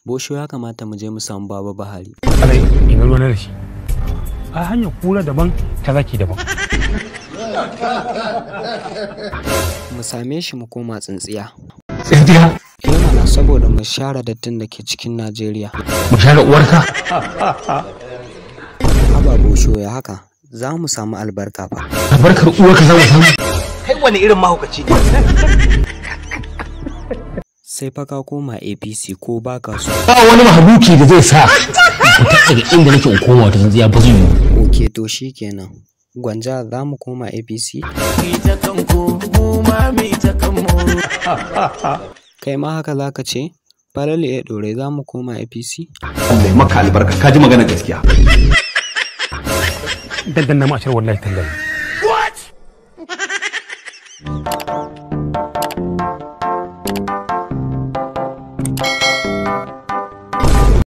Bosho, ya kamata mu je mu samu Baba Buhari. Alai, ina ruwa na da shi. A hanyar kura daban, ta zaki daban. Mu same shi mu koma tsintsiya. Tsintsiya? Eh mana, saboda mu share dattin da ke cikin Najeriya. Mu share uwarka? Haba Bosho, ya haka? Za mu samu albarka fa. Albarkar uwarka za mu samu. Kai wani irin mahaukaci ne? Sai fa ka koma APC ko baka so. Ba wani mahaluki da zai sa in fita daga inda nake in koma wata tsintsiya, ba zai yiwu. Ok, to shikenan. Gwanja, za mu koma APC? Kai ma haka za ka ce? Falalu ya ɗore, za mu koma APC? Allah ya maka albarka, ka ji magana gaskiya. Dandan na ma'ashar, wallahi tallahi.